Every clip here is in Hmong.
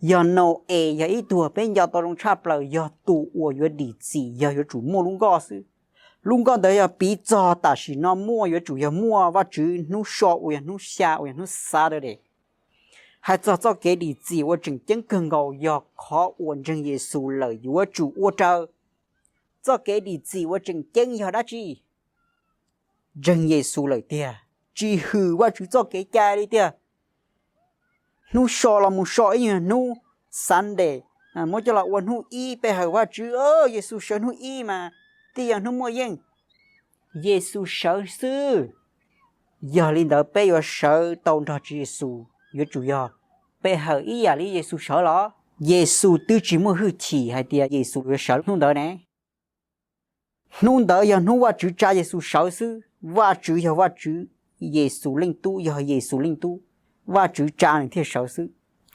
Yog Nau-es yog ib tug peb nco tau zoo tshaj plaws yog tus uas yuav dim txim yog yuav tsum muaj lub nkoj xwb. Lub nkoj ntawd yog piv txog tam sim no muaj yuav tsum yog muaj Vajtswv hnub so uas yog hnub xya uas yog hnub Saturday. Hais txog txoj kev dim txim uas tseem ceeb kawg nkaus yog qhov uas ntseeg Yexus lawm yuav tsum ua raws. Txoj kev dim txim uas tseem ceeb yog dab tsi? Ntseeg Yexus lawm tiag, tsis hwm Vajtswv txoj kev cai li tiag. Hnub so los mus so ib nyuag hnub Sunday, muab coj los ua hnub ib pe hawm Vajtswv, Yexus sawv hnub ib mas thiaj yog hnub muaj yeej. Yexus sawv xwb. Yog li ntawd peb yuav sawv tau nrog Tswv Yexus yuav tsum yog pe hawm ib yam li Yexus sawv los? Yexus twb tsis muaj hwj chim hais tias Yexus yuav sawv hnub ntawd ne. Hnub ntawd yog hnub Vajtswv tsa Yexus sawv xwb. Vajtswv yog Vajtswv, Yexus leej tub yog Yexus leej tub, Vajtswv tsa nws thiaj sawv xwb.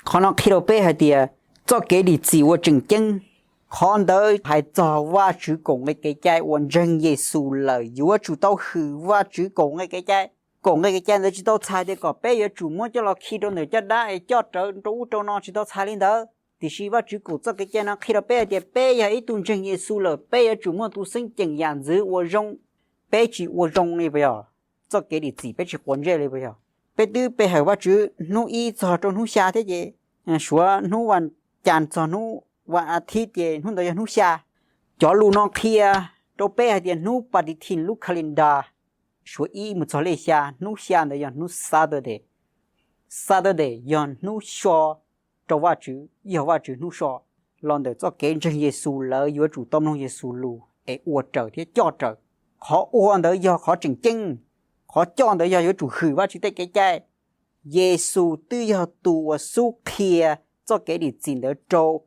Qhov no qhia rau peb hais tias txoj kev dim txim uas tseem ceeb, qhov ntawd hais txog Vajtswv kaum nqe kev cai uas ntseeg Yexus lawm yuav tsum tau hwm Vajtswv kaum nqe kev cai. Kaum nqe kev cai ntawd tsis tau txhais tias kom peb yuav tsum muab coj los khi rau ntawm caj dab es coj rawv rau ub rau no, tsis tau txhais li ntawd. Tiam sis Vajtswv kaum txoj kev cai no qhia rau peb hais tias peb yog ib tug ntseeg Yexus lawm peb yuav tsum muaj tus xeeb ceem yam ntxwv ua zoo. Peb tsis ua zoo li puas yog? Txoj kev dim txim peb tsis quav ntsej li puas yog? Peb twb pe hawm Vajtswv hnub ib txog rau hnub xya thiab ces suav hnub vas cas txog hnub vas a thiv ces hnub ntawd yog hnub xya. Cov lus no qhia rau peb hais tias hnub pas tis thim lub calendar, suav ib mus txog lej xya, hnub xya ntawd yog hnub Saturday. Saturday yog hnub so rau Vajtswv, yog Vajtswv hnub so. Los ntawm txoj kev ntseeg Yexus lawv yuav tsum tau mloog Yexus lus es ua raws thiab coj raws. Qhov ua ntawd yog qhov tseem ceeb, qhov coj ntawd yog yuav tsum hwm Vajtswv tej kev cai. Yexus twb yog tus uas xub qhia txoj kev dim txim ntawd rau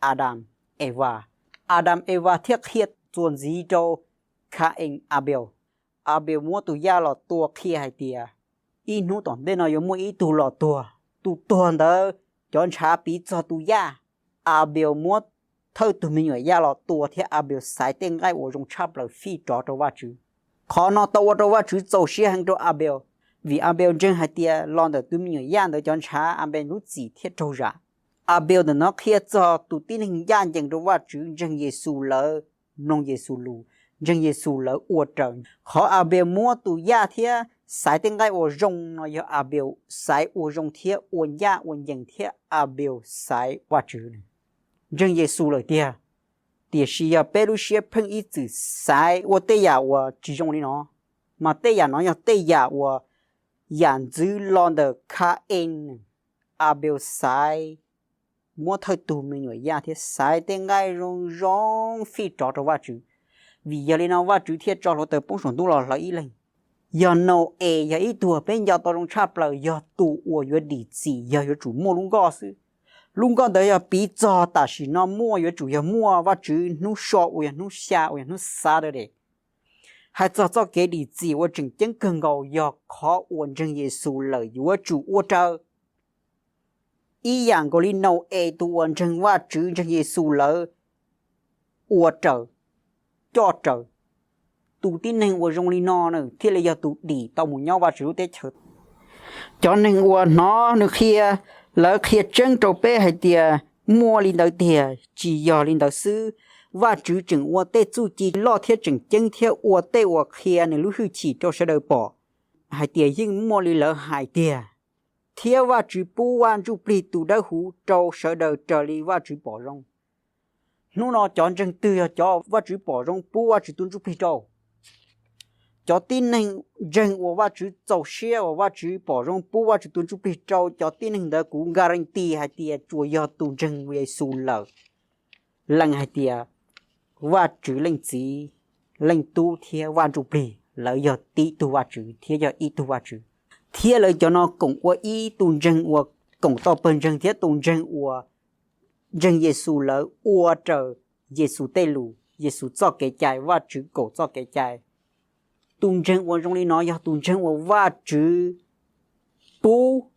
Adam, Eva. Adam, Eva thiaj qhia txuas ntxiv rau Ka-ees, Abel. Abel muab tus yaj los tua qhia hais tias ib hnub tom ntej no yuav muaj ib tug los tuag. Tus tuag ntawd cov ntshav piv txog tus yaj. Abel muab thawj tug me nyuam yaj los tua thiab Abel xaiv tej nqaij uas zoo tshaj plaws fij rov rau Vajtswv. Qhov no tau ua rau Vajtswv txaus siab heev rau Abel, vim Abel ntseeg hais tias los ntawm tus me nyuam yaj ntawd cov ntshav Abel lub txim thiaj raug zam. Abel ntawm no qhia txog tus tib neeg ncaj ncees rau Vajtswv, ntseeg Yexus lawv, mloog Yexus lus, ntseeg Yexus lawv ua raws. Qhov Abel muab tus yaj thiab xaiv tej nqaij uas zoo no yog Abel xaiv ua zoo thiab ua ncaj ua ncees thiab Abel xaiv Vajtswv. Ntseeg Yexus lawm tiag, tiam sis yog peb lub siab pheej ib txwm xaiv ua tej yam uas tsis zoo li no, mas tej yam no yog tej yam uas yam ntxwv los ntawm Ka-ees, Abel xaiv muab thawj tug me nyuam yaj thiab xaiv tej nqaij zoo zoo fij rov rau Vajtswv. Vim yog li no Vajtswv thiaj tso hluav taws poob saum ntuj los hlawv ib leeg. Yog Nau-es yog ib tug peb nco tau zoo tshaj plaws yog tus uas yuav dim txim yog yuav tsum muaj lub nkoj xwb. Lub nkoj ntawd yog piv txog tam sim no muaj yuav tsum yog muaj Vajtswv hnub so uas yog hnub xya uas yog hnub Saturday. Hais txog txoj kev dim txim uas tseem ceeb kawg nkaus yog qhov uas ntseeg Yexus lawm yuav tsum ua raws. Ib yam nkaus li Nau-es tus uas ntseeg Vajtswv ntseeg Yexus lawv ua raws, coj raws. Tus tib neeg uas zoo li no na thiaj li yog tus dim tau mus nyob Vajtswv lub teb chaws. Cov neeg uas hnov nws qhia, lawv qhia tseeb rau peb hais tias muaj li ntawd tiag, tsis yog li ntawd xwb. Vajtswv tseem ua tej txuj ci loj thiab tseem ceeb thiab ua tej uas qhia nws lub hwj chim rau sawv daws pom hais tias yeej muaj li lawv hais tiag. Thiab Vajtswv pub Vaj Ntsujplig tus Dawbhuv rau sawv daws raws li Vajtswv pom zoo. Hnub no cov ntseeg twg yog cov Vajtswv pom zoo pub Vajtswv tus Ntsujplig rau? Cov tib neeg ntseeg uas Vajtswv txaus siab uas Vajtswv pom zoo pub Vajtswv tus Ntsujplig rau cov tib neeg ntawd kuv guarantee hais tias tsuas yog tus ntseeg Yexus lawm lees hais tias Vajtswv Leej Txiv, Leej Tub thiab Vaj Ntsujplig lawv yog tib tug Vajtswv thiab yog ib tug Vajtswv. Thiab lawv cov no koom ua ib, tus ntseeg uas koom tau pawg ntseeg thiab tus ntseeg uas ntseeg Yexus lawv ua raws Yexus tej lus, Yexus txoj kev cai, Vajtswv kaum txoj kev cai. Tus ntseeg uas zoo li no yog tus ntseeg uas Vajtswv pub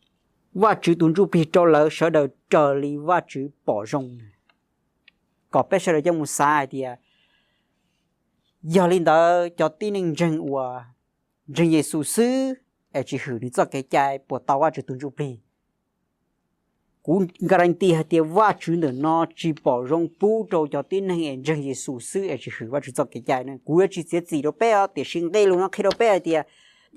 Vajtswv tus Ntsujplig rau lawv sawv daws raws li Vajtswv pom zoo. Kom peb sawv daws coj mus xav hais tias, yog li ntawd cov tib neeg ntseeg uas ntseeg Yexus xwb es tsis hwm nws txoj kev cai puas tau Vajtswv tus Ntsujplig? Kuv guarantee hais tias Vajtswv ntawm no tsis pom zoo pub rau cov tib neeg es ntseeg Yexus xwb es tsis hwm Vajtswv txoj kev cai ne. Kuv yuav tsis txiav txim rau peb os, tiam sis nqe lus no qhia rau peb hais tias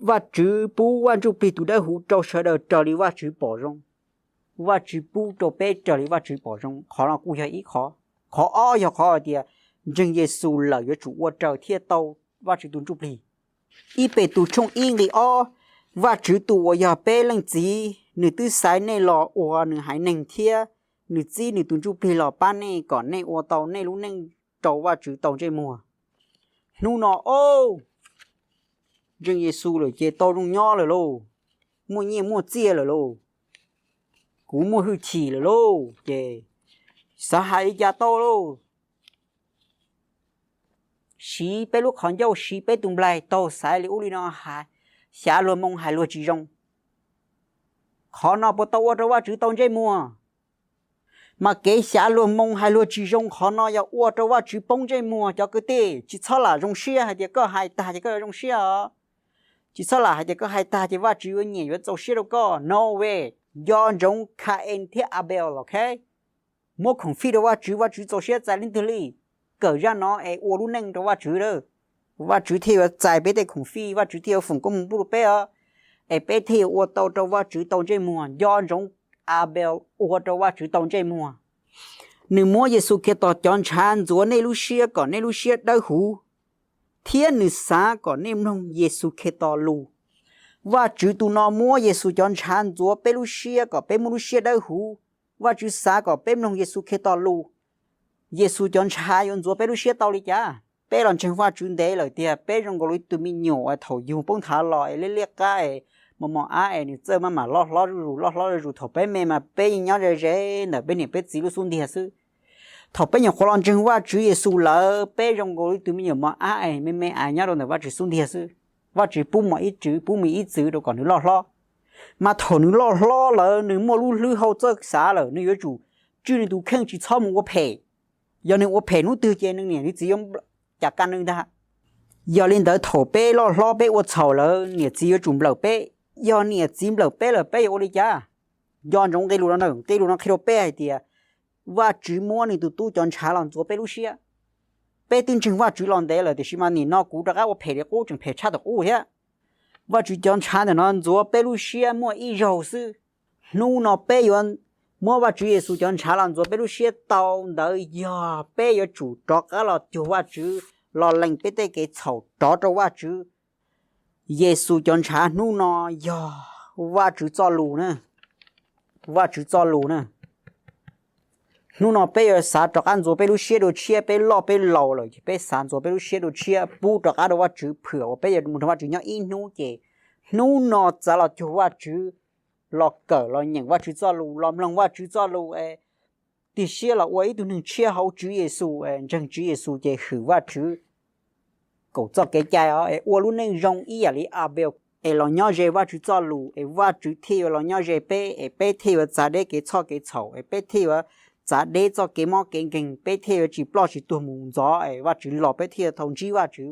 Vajtswv pub Vaj Ntsujplig tus Dawbhuv rau sawv daws raws li Vajtswv pom zoo. Vajtswv pub rau peb raws li Vajtswv pom zoo. Qhov no kuj yog ib qhov. Qhov ob yog qhov hais tias ntseeg Yexus lawm yuav tsum ua raws thiaj tau Vajtswv tus Ntsujplig. Ib Petus tshooj ib nqe ob, Vajtswv tus uas yog peb Leej Txiv, nws twb xaiv nej los ua nws haiv neeg thiab nws txib nws tus Ntsujplig los pab nej kom nej ua tau nej lub neej rau Vajtswv tau ntsej muag. Hnub no, o, ntseeg Yexus lawm ces tau zoo nyob lawm lauj, muaj nyiaj muaj txiaj lawm lauj, kuv muaj hwj chim lawm lauj, ces xav hais li cas tau lauj. Siv peb lub qhov ncauj, siv peb tus nplaig taug xaiv li ub li no, xyav luag moo hais luag tsis zoo. Qhov no puas tau ua rau Vajtswv tau ntsej muag? Mas kev xyav luag moo hais luag tsis zoo qhov no yog ua rau Vajtswv poob ntsej muag cov kwv tij. Tsis txhob lam zoo siab hais tias koj hais tag ces koj yuav zoo siab os. Tsis txhob lam hais tias koj hais tag ces Vajtswv yuav nyiam yuav txaus siab rau koj. No way. Nco ntsoov Ka-en thiab Abel, ok? Muab khoom fij rau Vajtswv, Vajtswv txaus siab txais leej twg li. Kawm zaj no es ua lub neej rau Vajtswv lawm, Vajtswv thiaj yuav txais peb tej khoom fij, Vajtswv thiaj yuav foom koob hmoov pub rau peb os. Es peb thiaj yuav ua tau rau Vajtswv tau ntsej muag. Nco ntsoov Abel ua rau Vajtswv tau ntsej muag. Nws muab Yexus Khetos cov ntshav ntxuav nej lub siab kom nej lub siab dawb huv, thiab nws xav kom nej mloog Yexus Khetos lus. Vajtswv tus no muab Yexus cov ntshav ntxuav peb lub siab kom peb muaj lub siab dawb huv. Vajtswv xav kom peb mloog Yexus Khetos lus. Yexus cov ntshav yuav ntxuav peb lub siab tau li cas? Peb los ntseeg Vajtswv ntev lawm tiag, peb zoo nkaus li tus me nyuam uas thaum yug poob nthav los es liab liab qab es mos mos ab es nws txawj maj mam loj hlob zuj zus loj hlob zuj zus. Thaum peb me mas peb yeej nyob ze ze ntawm peb niam peb txiv lub xub ntiag xwb. Thaum peb nyuam qhuav los ntseeg Vajtswv Yexus lawm, peb zoo nkaus li tus me nyuam mos ab es me me es nyob rau ntawm Vajtswv xub ntiag xwb. Vajtswv pub mos ib txwv, pub mis ib txwv rau kom nws loj hlob. Mas thaum nws loj hlob lawm, nws muaj lub hlwb hau txawj xav lawm, nws yuav tsum tswj nws tus kheej tsis txhob mus ua phem. Yog nws ua phem hnub twg ces nws niam nws txiv yuav cas ka nws ntag. Yog li ntawd thaum peb loj hlob peb ua txhaum lawm, niam txiv yuav tsum nplawm peb. Yog niam txiv nplawm peb lawm peb yuav ua li cas? Nco ntsoov nqe lus no, nqe lus no qhia rau peb hais tias Vajtswv muab nws tus tub cov ntshav los ntxuav peb lub siab. Peb twb ntseeg Vajtswv los ntev lawm tiam sis mas nim no kuv rov qab ua phem li qub tseem phem tshaj thaum ub thiab. Vajtswv cov ntshav ntawm no ntxuav peb lub siab muaj ib zaug xwb. Hnub no peb yuav muab Vajtswv Yexus cov ntshav los ntxuav peb lub siab tau, ntawd yog peb yuav tsum rov qab los cuag Vajtswv, los lees peb tej kev txhaum rov rau Vajtswv. Yexus cov ntshav hnub no yog Vajtswv txoj lus na. Vajtswv txoj lus na. Hnub no peb yuav xav rov qab ntxuav peb lub siab dua tshiab, peb loj peb laus lawm ces peb xav ntxuav peb lub siab dua tshiab pub rov qab rau Vajtswv, phwm uas peb yuav mus nrog Vajtswv nyob ib hnub ces hnub no txav los cuag Vajtswv, los kawm los nyeem Vajtswv txoj lus, los mloog Vajtswv txoj lus es tig siab los ua ib tug neeg tshiab hauv Tswv Yexus, ntseeg Tswv Yexus ces hwm Vajtswv, kaum txoj kev cai os, es ua lub neej zoo ib yam li Abel, es los nyob ze Vajtswv txoj lus es Vajtswv thiaj yuav los nyob ze peb, es peb thiaj yuav txav deb kev txhoj kev txhaum, es peb thiaj yuav txav deb txoj kev mob kev nkeeg, peb thiaj yuav tsis ploj tsis tuag mus ntxov, es Vajtswv los peb thiaj yuav tau ntsib Vajtswv.